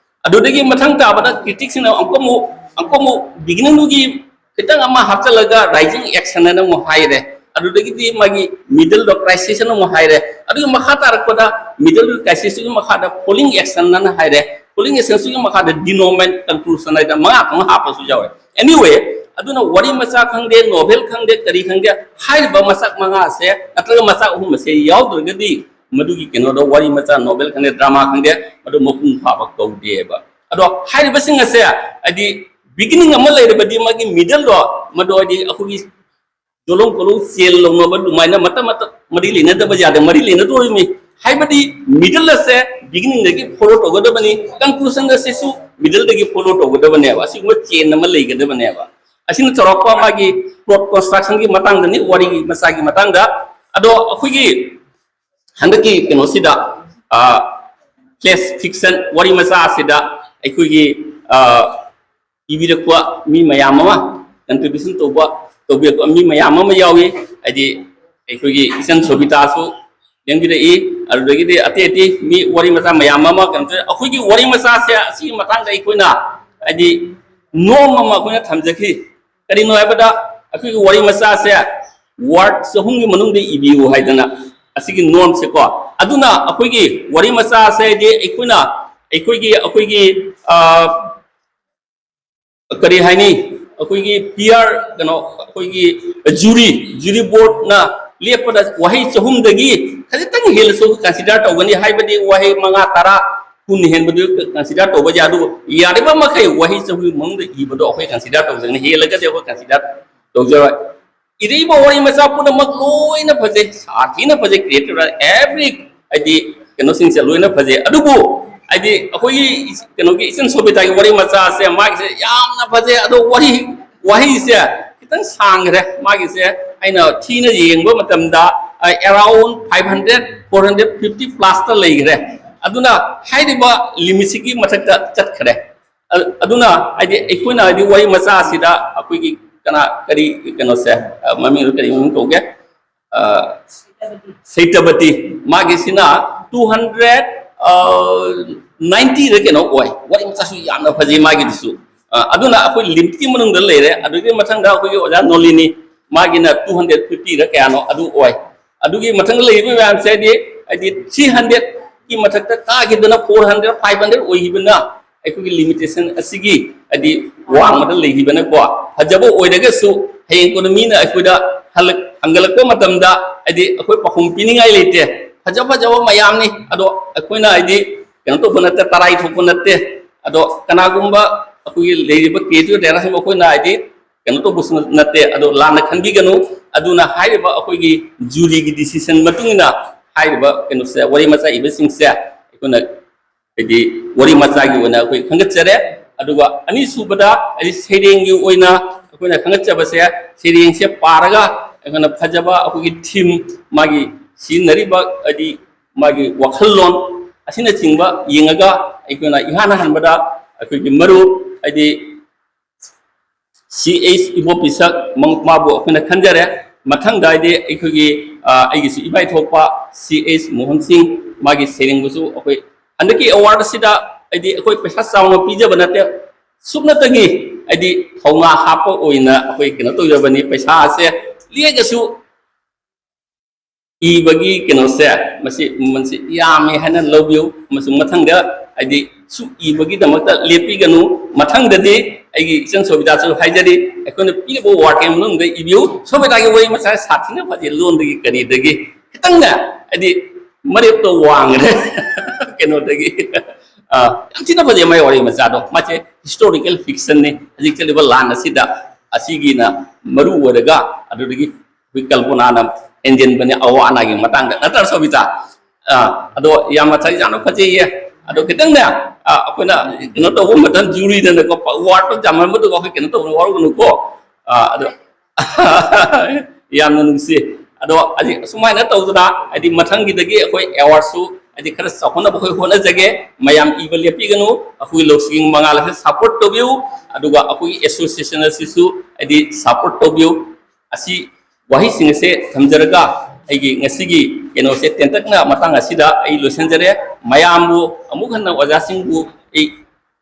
ꯑꯗꯨꯗꯒꯤ ꯃꯊꯪ ꯇꯥꯕꯗ ꯀ꯭ꯔꯤꯇꯤꯛꯁꯤꯅ ꯑꯃꯨꯛꯀ ꯑꯃꯨꯛ, ꯑꯃꯨꯛꯀ ꯑꯃꯨꯛ ꯕꯤꯒꯤꯅꯤꯡꯗꯨꯒꯤ ꯈꯤꯇꯪ ꯑꯃ ꯍꯥꯞꯆꯤꯜꯂꯒ ꯔꯥꯏꯖꯤꯡ ꯑꯦꯛꯁꯟ ꯑꯅ ꯑꯃꯨꯛ ꯍꯥꯏꯔꯦ꯫ ꯑꯗꯨꯗꯒꯤꯗꯤ ꯃꯥꯒꯤ ꯃꯤꯗꯜꯗꯣ ꯀ꯭ꯔꯥꯏꯁꯤꯁ ꯑꯅ ꯑꯃꯨꯛ ꯍꯥꯏꯔꯦ꯫ ꯑꯗꯨꯒꯤ ꯃꯈꯥ ꯇꯥꯔꯛꯄꯗ ꯃꯤꯗꯜ ꯀ꯭ꯔꯥꯏꯁꯤꯁꯇꯨꯒꯤ ꯃꯈꯥꯗ ꯐꯣꯂꯤꯡ ꯑꯦꯛꯁꯟ ꯑꯅ ꯍꯥꯏꯔꯦ꯫ ꯐꯣꯂꯤꯡ ꯑꯦꯛꯁꯟꯁꯤꯒꯤ ꯃꯈꯥꯗ ꯗꯤꯅꯣꯃꯦꯟ ꯀꯟꯀ꯭ꯂꯨꯁꯟ ꯍꯥꯏꯗꯅ ꯃꯉꯥ ꯊꯣꯛꯅ ꯍꯥꯞꯄꯁꯨ ꯌꯥꯎꯋꯦ꯫ Anyway, ꯑꯗꯨꯅ ꯋꯥꯔꯤ ꯃꯆꯥ ꯈꯪꯗꯦ, ꯅꯣꯚꯦꯜ ꯈꯪꯗꯦ, ꯀꯔꯤ ꯈꯪꯗꯦ, ꯍꯥꯏꯔꯤꯕ ꯃꯆꯥꯛ ꯃꯉꯥ ꯑꯁꯦ ꯅꯠꯇ꯭ꯔꯒ ꯃꯆꯥꯛ ꯑꯍꯨꯝ ꯑꯁꯦ ꯌꯥꯎꯗ꯭ꯔꯒꯗꯤ ꯃꯗꯨꯒꯤ ꯀꯩꯅꯣꯗꯣ ꯋꯥꯔꯤ ꯃꯆꯥ, ꯅꯣꯚꯦꯜ ꯈꯪꯗꯦ, ꯗ꯭ꯔꯃꯥ ꯈꯪꯗꯦ, ꯃꯗꯨ ꯃꯄꯨꯡ ꯐꯥꯕ ꯀꯧꯗꯦꯕ꯫ ꯑꯗꯣ ꯍꯥꯏꯔꯤꯕꯁꯤꯡ ꯑꯁꯦ ꯍꯥꯏꯗꯤ ꯕꯤꯒꯤꯅꯤꯡ ꯑꯃ ꯂꯩꯔꯕꯗꯤ ꯃꯥꯒꯤ ꯃꯤꯗꯜꯗꯣ ꯃꯗꯨ ꯍꯥꯏꯗꯤ ꯑꯩꯈꯣꯏꯒꯤ ꯖꯣꯂꯣꯡ ꯀꯣꯂꯣꯡ ꯆꯦꯟ ꯂꯧꯅꯕ ꯑꯗꯨꯃꯥꯏꯅ ꯃꯇꯝ ꯃꯇꯝ ꯃꯔꯤ ꯂꯩꯅꯗꯕ ꯌꯥꯗꯦ, ꯃꯔꯤ ꯂꯩꯅꯗꯣꯔꯤꯕꯅꯤ꯫ ꯍꯥꯏꯕꯗꯤ ꯃꯤꯗꯜ ꯑꯁꯦ ꯕꯤꯒꯤꯅꯤꯡꯗꯒꯤ ꯐꯣꯂꯣ ꯇꯧꯒꯗꯕꯅꯤ, ꯀꯟꯀ꯭ꯂꯨꯁꯟ ꯑꯁꯤꯁꯨ ꯃꯤꯗꯜꯗꯒꯤ ꯐꯣꯂꯣ ꯇꯧꯒꯗꯕꯅꯦꯕ꯫ ꯑꯁꯤꯒꯨꯝꯕ ꯆꯦꯟ ꯑꯃ ꯂꯩꯒꯗꯕꯅꯦꯕ꯫ ꯑꯁꯤꯅ ꯆꯥꯎꯔꯥꯛꯄ ꯃꯥꯒꯤ ꯄ꯭ꯂꯣꯠ ꯀꯟꯁꯇ꯭ꯔꯛꯁꯟꯒꯤ ꯃꯇꯥꯡꯗꯅꯤ, ꯋꯥꯔꯤꯒꯤ ꯃꯆꯥꯒꯤ ꯃꯇꯥꯡꯗ꯫ ꯑꯗꯣ ꯑꯩꯈꯣꯏꯒꯤ ꯍꯟꯗꯛꯀꯤ ꯀꯩꯅꯣꯁꯤꯗ, ꯐ꯭ꯂꯦꯁ ꯐꯤꯛꯁꯟ ꯋꯥꯔꯤ ꯃꯆꯥ ꯑꯁꯤꯗ ꯑꯩꯈꯣꯏꯒꯤ, ꯑ, ꯏꯕꯤꯔꯛꯄ ꯃꯤ ꯃꯌꯥꯝ ꯑꯃ, ꯀꯟꯇ꯭ꯔꯤꯕ꯭ꯌꯨꯁꯟ ꯇꯧꯕ, ꯇꯧꯕꯤꯔꯛꯄ ꯃꯤ ꯃꯌꯥꯝ ꯑꯃ ꯌꯥꯎꯏ꯫ ꯍꯥꯏꯗꯤ ꯑꯩꯈꯣꯏꯒꯤ ꯏꯆꯟ ꯁꯣꯕꯤꯇꯥꯁꯨ ꯂꯦꯡꯕꯤꯔꯛꯏ, ꯑꯗꯨꯗꯒꯤꯗꯤ ꯑꯇꯩ ꯑꯇꯩ ꯃꯤ ꯋꯥꯔꯤ ꯃꯆꯥ ꯃꯌꯥꯝ ꯑꯃ ꯀꯩꯅꯣ ꯇꯧꯏ꯫ ꯑꯩꯈꯣꯏꯒꯤ ꯋꯥꯔꯤ ꯃꯆꯥꯁꯦ ꯑꯁꯤꯒꯤ ꯃꯇꯥꯡꯗ ꯑꯩꯈꯣꯏꯅ ꯍꯥꯏꯗꯤ ꯅꯣꯝ ꯑꯃ ꯑꯩꯈꯣꯏꯅ ꯊꯝꯖꯈꯤ꯫ ꯀꯔꯤꯅꯣ ꯍꯥꯏꯕꯗ ꯑꯩꯈꯣꯏꯒꯤ ꯋꯥꯔꯤ ꯃꯆꯥꯁꯦ ꯋꯥꯔꯗ ꯆꯍꯨꯝꯒꯤ ꯃꯅꯨꯡꯗ ꯏꯕꯤꯌꯨ ꯍꯥꯏꯗꯅ ꯑꯁꯤꯒꯤ ꯅꯣꯝꯁꯦꯀꯣ꯫ ꯑꯗꯨꯅ ꯑꯩꯈꯣꯏꯒꯤ ꯋꯥꯔꯤ ꯃꯆꯥꯁꯦ ꯍꯥꯏꯗꯤ ꯑꯩꯈꯣꯏꯅ ꯑꯩꯈꯣꯏꯒꯤ ꯑꯩꯈꯣꯏꯒꯤ ꯑ, ꯀꯔꯤ ꯍꯥꯏꯅꯤ, ꯑꯩꯈꯣꯏꯒꯤ ꯄꯤꯌꯔ ꯀꯩꯅꯣ ꯑꯩꯈꯣꯏꯒꯤ ꯖꯨꯔꯤ, ꯖꯨꯔꯤ ꯕꯣꯔꯗꯅ ꯂꯦꯞꯄꯗ ꯋꯥꯍꯩ ꯆꯍꯨꯝꯗꯒꯤ ꯈꯖꯤꯛꯇꯪ ꯍꯦꯜꯂꯁꯨ ꯀꯟꯁꯤꯗꯔ ꯇꯧꯒꯅꯤ꯫ ꯍꯥꯏꯕꯗꯤ ꯋꯥꯍꯩ ꯃꯉꯥ, ꯇꯔꯥ, ꯀꯨꯟ ꯍꯦꯟꯕꯗꯨ ꯀꯟꯁꯤꯗꯔ ꯇꯧꯕ ꯌꯥꯏ, ꯑꯗꯨꯕꯨ ꯌꯥꯔꯤꯕ ꯃꯈꯩ ꯋꯥꯍꯩ ꯆꯍꯨꯝꯒꯤ ꯃꯅꯨꯡꯗ ꯏꯕꯗꯣ ꯑꯩꯈꯣꯏ ꯀꯟꯁꯤꯗꯔ ꯇꯧꯖꯒꯅꯤ, ꯍꯦꯜꯂꯒꯗꯤ ꯑꯩꯈꯣꯏ ꯀꯟꯁꯤꯗꯔ ꯇꯧꯖꯔꯣꯏ꯫ ꯏꯔꯤꯕ ꯋꯥꯔꯤ ꯃꯆꯥ ꯄꯨꯝꯅꯃꯛ ꯂꯣꯏꯅ ꯐꯖꯩ, ꯁꯥꯊꯤꯅ ꯐꯖꯩ, ꯀ꯭ꯔꯤꯌꯦꯇꯤꯞ, ꯑꯦꯚ꯭ꯔꯤ ꯍꯥꯏꯗꯤ ꯀꯩꯅꯣꯁꯤꯡꯁꯦ ꯂꯣꯏꯅ ꯐꯖꯩ꯫ ꯑꯗꯨꯕꯨ ꯍꯥꯏꯗꯤ ꯑꯩꯈꯣꯏꯒꯤ ꯀꯩꯅꯣꯒꯤ ꯏꯆꯟ ꯁꯣꯕꯤꯇꯥꯒꯤ ꯋꯥꯔꯤ ꯃꯆꯥꯁꯦ ꯃꯥꯒꯤꯁꯦ ꯌꯥꯝꯅ ꯐꯖꯩ꯫ ꯑꯗꯣ ꯋꯥꯔꯤ ꯋꯥꯍꯩꯁꯦ ꯈꯤꯇꯪ ꯁꯥꯡꯈ꯭ꯔꯦ꯫ ꯃꯥꯒꯤꯁꯦ ꯑꯩꯅ ꯊꯤꯅ ꯌꯦꯡꯕ ꯃꯇꯝꯗ around five hundred, four hundred fifty ꯄ꯭ꯂꯁꯇ ꯂꯩꯈ꯭ꯔꯦ꯫ ꯑꯗꯨꯅ ꯍꯥꯏꯔꯤꯕ ꯂꯤꯃꯤꯠꯁꯤꯒꯤ ꯃꯊꯛꯇ ꯆꯠꯈ꯭ꯔꯦ꯫ ꯑ-, ꯑꯗꯨꯅ ꯍꯥꯏꯗꯤ ꯑꯩꯈꯣꯏꯅ ꯍꯥꯏꯗꯤ ꯋꯥꯔꯤ ꯃꯆꯥ ꯑꯁꯤꯗ ꯑꯩꯈꯣꯏꯒꯤ ꯀꯅꯥ ꯀꯔꯤ ꯀꯩꯅꯣꯁꯦ, ꯑ, ꯃꯃꯤꯡꯗꯣ ꯀꯔꯤ ꯃꯃꯤꯡ ꯀꯧꯒꯦ? ꯑ, ꯁꯩꯇꯕꯇꯤ꯫ ꯃꯥꯒꯤꯁꯤꯅ ꯇꯨ ꯍꯟꯗ꯭ꯔꯦꯠ ꯅꯥꯏꯟꯇꯤꯗ ꯀꯩꯅꯣ ꯑꯣꯏ꯫ ꯋꯥꯔꯤ ꯃꯆꯥꯁꯨ ꯌꯥꯝꯅ ꯐꯖꯩ ꯃꯥꯒꯤꯗꯨꯁꯨ꯫ ꯑ, ꯑꯗꯨꯅ ꯑꯩꯈꯣꯏ ꯂꯤꯃꯤꯠꯀꯤ ꯃꯅꯨꯡꯗ ꯂꯩꯔꯦ꯫ ꯑꯗꯨꯒꯤ ꯃꯊꯪꯗ ꯑꯩꯈꯣꯏꯒꯤ ꯑꯣꯖꯥ ꯅꯣꯂꯤꯅꯤ, ꯃꯥꯒꯤꯅ ꯇꯨ ꯍꯟꯗ꯭ꯔꯦꯠ ꯐꯤꯐꯇꯤꯗ ꯀꯌꯥꯅꯣ ꯑꯗꯨ ꯑꯣꯏ꯫ ꯑꯗꯨꯒꯤ ꯃꯊꯪꯗ ꯂꯩꯔꯤꯕ ꯃꯌꯥꯝꯁꯦ ꯍꯥꯏꯗꯤ, ꯍꯥꯏꯗꯤ ꯊ꯭ꯔꯤ ꯍꯟꯗ꯭ꯔꯦꯠꯀꯤ ꯃꯊꯛꯇ ꯀꯥꯈꯤꯗꯅ ꯐꯣꯔ ꯍꯟꯗ꯭ꯔꯦꯠ, ꯐꯥꯏꯚ ꯍꯟꯗ꯭ꯔꯦꯠ ꯑꯣꯏꯈꯤꯕꯅ ꯑꯩꯈꯣꯏꯒꯤ ꯂꯤꯃꯤꯇꯦꯁꯟ ꯑꯁꯤꯒꯤ ꯍꯥꯏꯗꯤ ꯋꯥꯡꯃꯗ ꯂꯩꯈꯤꯕꯅꯀꯣ, ꯐꯖꯕ ꯑꯣꯏꯔꯒꯁꯨ ꯍꯌꯦꯡ ꯀꯣꯟꯅ ꯃꯤꯅ ꯑꯩꯈꯣꯏꯗ ꯍꯜꯂꯛ-, ꯍꯪꯒꯠꯂꯛꯄ ꯃꯇꯝꯗ ꯍꯥꯏꯗꯤ ꯑꯩꯈꯣꯏ ꯄꯥꯎꯈꯨꯝ ꯄꯤꯅꯤꯡꯉꯥꯏ ꯂꯩꯇꯦ꯫ ꯐꯖ ꯐꯖꯕ ꯃꯌꯥꯝꯅꯤ, ꯑꯗꯣ ꯑꯩꯈꯣꯏꯅ ꯍꯥꯏꯗꯤ ꯀꯩꯅꯣ ꯇꯧꯕ ꯅꯠꯇꯦ, ꯇꯔꯥꯏ ꯊꯣꯛꯄ ꯅꯠꯇꯦ꯫ ꯑꯗꯣ ꯀꯅꯥꯒꯨꯝꯕ ꯑꯩꯈꯣꯏꯒꯤ ꯂꯩꯔꯤꯕ ꯀ꯭ꯔꯤꯌꯦꯇꯤꯞ ꯗꯥꯏꯔꯦꯛꯇꯔꯁꯤꯡ ꯑꯩꯈꯣꯏꯅ ꯍꯥꯏꯗꯤ ꯀꯩꯅꯣ ꯇꯧꯕꯁꯨ ꯅꯠꯇꯦ, ꯑꯗꯣ ꯂꯥꯟꯅ ꯈꯟꯕꯤꯒꯅꯨ꯫ ꯑꯗꯨꯅ ꯍꯥꯏꯔꯤꯕ ꯑꯩꯈꯣꯏꯒꯤ ꯖꯨꯔꯤꯒꯤ ꯗꯤꯁꯤꯖꯟ ꯃꯇꯨꯡ ꯏꯟꯅ ꯍꯥꯏꯔꯤꯕ ꯀꯩꯅꯣꯁꯦ, ꯋꯥꯔꯤ ꯃꯆꯥ ꯏꯕꯁꯤꯡꯁꯦ ꯑꯩꯈꯣꯏꯅ ꯍꯥꯏꯗꯤ ꯋꯥꯔꯤ ꯃꯆꯥꯒꯤ ꯑꯣꯏꯅ ꯑꯩꯈꯣꯏ ꯈꯟꯒꯠꯆꯔꯦ꯫ ꯑꯗꯨꯒ ꯑꯅꯤꯁꯨꯕꯗ ꯍꯥꯏꯗꯤ ꯁꯩꯔꯦꯡꯒꯤ ꯑꯣꯏꯅ ꯑꯩꯈꯣꯏꯅ ꯈꯟꯒꯠꯆꯕꯁꯦ, ꯁꯩꯔꯦꯡꯁꯦ ꯄꯥꯔꯒ ꯑꯩꯈꯣꯏꯅ ꯐꯖꯕ ꯑꯩꯈꯣꯏꯒꯤ ꯊꯤꯝ, ꯃꯥꯒꯤ ꯁꯤꯖꯤꯟꯅꯔꯤꯕ ꯍꯥꯏꯗꯤ ꯃꯥꯒꯤ ꯋꯥꯈꯜꯂꯣꯟ ꯑꯁꯤꯅꯆꯤꯡꯕ ꯌꯦꯡꯉꯒ ꯑꯩꯈꯣꯏꯅ ꯏꯍꯥꯟ ꯍꯥꯟꯕꯗ ꯑꯩꯈꯣꯏꯒꯤ ꯃꯔꯨꯞ ꯍꯥꯏꯗꯤ ꯁꯤ ꯑꯩꯆ ꯏꯕꯣꯄꯤꯁꯛ, ꯃꯥꯕꯨ ꯑꯩꯈꯣꯏꯅ ꯈꯟꯖꯔꯦ꯫ ꯃꯊꯪꯗ ꯍꯥꯏꯗꯤ ꯑꯩꯈꯣꯏꯒꯤ ꯑꯩꯒꯤꯁꯨ ꯏꯕꯥꯏ ꯊꯣꯛꯄ ꯁꯤ ꯑꯩꯆ ꯃꯣꯍꯟ ꯁꯤꯡ, ꯃꯥꯒꯤ ꯁꯩꯔꯦꯡꯕꯨꯁꯨ ꯑꯩꯈꯣꯏ ꯍꯟꯗꯛꯀꯤ ꯑꯦꯋꯥꯔꯗ ꯑꯁꯤꯗ ꯍꯥꯏꯗꯤ ꯑꯩꯈꯣꯏ ꯄꯩꯁꯥ ꯆꯥꯎꯅ ꯄꯤꯖꯕ ꯅꯠꯇꯦ, ꯁꯨꯞꯅꯇꯒꯤ ꯍꯥꯏꯗꯤ ꯊꯧꯅꯥ ꯍꯥꯞꯄ ꯑꯣꯏꯅ ꯑꯩꯈꯣꯏ ꯀꯩꯅꯣ ꯇꯧꯖꯕꯅꯤ꯫ ꯄꯩꯁꯥꯁꯦ ꯂꯦꯛꯑꯁꯨ ꯏꯕꯒꯤ ꯀꯩꯅꯣꯁꯦ, ꯃꯁꯤ ꯃꯃꯜꯁꯤ ꯌꯥꯝꯃꯦ ꯍꯥꯏꯅ ꯂꯧꯕꯤꯌꯨ, ꯑꯃꯁꯨꯡ ꯃꯊꯪꯗ ꯍꯥꯏꯗꯤ ꯁꯨ ꯏꯕꯒꯤꯗꯃꯛꯇ ꯂꯦꯞꯄꯤꯒꯅꯨ꯫ ꯃꯊꯪꯗꯗꯤ ꯑꯩꯒꯤ ꯏꯆꯟ ꯁꯣꯕꯤꯇꯥꯁꯨ ꯍꯥꯏꯖꯔꯤ, ꯑꯩꯈꯣꯏꯅ ꯄꯤꯔꯤꯕ ꯋꯥꯔꯗꯀꯤ ꯃꯅꯨꯡꯗ ꯏꯕꯤꯌꯨ꯫ ꯁꯣꯕꯤꯇꯥꯒꯤ ꯋꯥꯔꯤ ꯃꯆꯥ ꯁꯥꯊꯤꯅ ꯐꯖꯩ, ꯂꯣꯟꯗꯒꯤ ꯀꯔꯤꯗꯒꯤ ꯈꯤꯇꯪꯅꯦ ꯍꯥꯏꯗꯤ ꯃꯔꯦꯞꯇꯣ ꯋꯥꯡꯉꯦ꯫ ꯀꯩꯅꯣꯗꯒꯤ ꯑ, ꯌꯥꯝ ꯊꯤꯅ ꯐꯖꯩ ꯃꯥꯏ ꯋꯥꯔꯤ ꯃꯆꯥꯗꯣ꯫ ꯃꯥꯁꯦ ꯍꯤꯁꯇꯣꯔꯤꯀꯦꯜ ꯐꯤꯛꯁꯟꯅꯤ꯫ ꯍꯧꯖꯤꯛ ꯆꯠꯂꯤꯕ ꯂꯥꯟ ꯑꯁꯤꯗ ꯑꯁꯤꯒꯤꯅ ꯃꯔꯨ ꯑꯣꯏꯔꯒ ꯑꯗꯨꯗꯒꯤ ꯑꯩꯈꯣꯏ ꯀꯜꯄꯅꯥꯅ ꯍꯦꯟꯖꯤꯟꯕꯅꯦ ꯑꯋꯥ ꯑꯅꯥꯒꯤ ꯃꯇꯥꯡꯗ, ꯅꯠꯇ꯭ꯔ ꯁꯣꯕꯤꯇꯥ? ꯑ, ꯑꯗꯣ ꯌꯥꯝꯅ ꯆꯥꯏ ꯌꯥꯝꯅ ꯐꯖꯩꯌꯦ꯫ ꯑꯗꯣ ꯈꯤꯇꯪꯅꯦ ꯑ, ꯑꯩꯈꯣꯏꯅ ꯀꯩꯅꯣ ꯇꯧꯕ ꯃꯇꯝ ꯖꯨꯔꯤꯗꯅꯀꯣ ꯋꯥꯔꯗꯇꯣ ꯌꯥꯝꯃꯟꯕꯗꯨꯀꯣ ꯑꯩꯈꯣꯏ ꯀꯩꯅꯣ ꯇꯧꯕ ꯋꯥꯔꯧꯒꯅꯨꯀꯣ꯫ ꯑ, ꯑꯗꯣ ꯌꯥꯝꯅ ꯅꯨꯡꯁꯤ꯫ ꯑꯗꯣ ꯍꯧꯖꯤꯛ ꯑꯁꯨꯃꯥꯏꯅ ꯇꯧꯗꯅ ꯍꯥꯏꯗꯤ ꯃꯊꯪꯒꯤꯗꯒꯤ ꯑꯩꯈꯣꯏ ꯑꯦꯋꯥꯔꯗꯁꯨ ꯍꯥꯏꯗꯤ ꯈꯔ ꯆꯥꯎꯈꯠꯅꯕ ꯑꯩꯈꯣꯏ ꯍꯣꯠꯅꯖꯒꯦ꯫ ꯃꯌꯥꯝ ꯏꯕ ꯂꯦꯞꯄꯤꯒꯅꯨ, ꯑꯩꯈꯣꯏꯒꯤ ꯂꯧꯁꯤꯡ ꯃꯉꯥꯜ ꯑꯁꯤ ꯁꯄꯣꯔꯠ ꯇꯧꯕꯤꯌꯨ, ꯑꯗꯨꯒ ꯑꯩꯈꯣꯏꯒꯤ ꯑꯦꯁꯣꯁꯤꯌꯦꯁꯟ ꯑꯁꯤꯁꯨ ꯍꯥꯏꯗꯤ ꯁꯄꯣꯔꯠ ꯇꯧꯕꯤꯌꯨ꯫ ꯑꯁꯤ ꯋꯥꯍꯩꯁꯤꯡ ꯑꯁꯦ ꯊꯝꯖꯔꯒ ꯑꯩꯒꯤ ꯉꯁꯤꯒꯤ ꯀꯩꯅꯣꯁꯦ ꯇꯦꯟꯇꯛꯅ ꯃꯇꯥꯡ ꯑꯁꯤꯗ ꯑꯩ ꯂꯣꯏꯁꯤꯟꯖꯔꯦ꯫ ꯃꯌꯥꯝꯕꯨ ꯑꯃꯨꯛ ꯍꯟꯅ ꯑꯣꯖꯥꯁꯤꯡꯕꯨ ꯑꯩ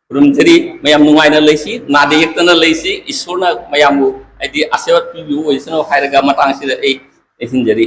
ꯈꯨꯔꯨꯝꯖꯔꯤ꯫ ꯃꯌꯥꯝ ꯅꯨꯡꯉꯥꯏꯅ ꯂꯩꯁꯤ, ꯅꯥꯗ ꯌꯦꯛꯇꯅ ꯂꯩꯁꯤ, ꯏꯁꯣꯔꯅ ꯃꯌꯥꯝꯕꯨ ꯍꯥꯏꯗꯤ ꯑꯥꯁꯤꯔꯕꯥꯗ ꯄꯤꯕꯤꯌꯨ ꯑꯣꯏꯁꯅꯨ ꯍꯥꯏꯔꯒ ꯃꯇꯥꯡ ꯑꯁꯤꯗ ꯑꯩ ꯂꯣꯏꯁꯤꯟꯖꯔꯤ꯫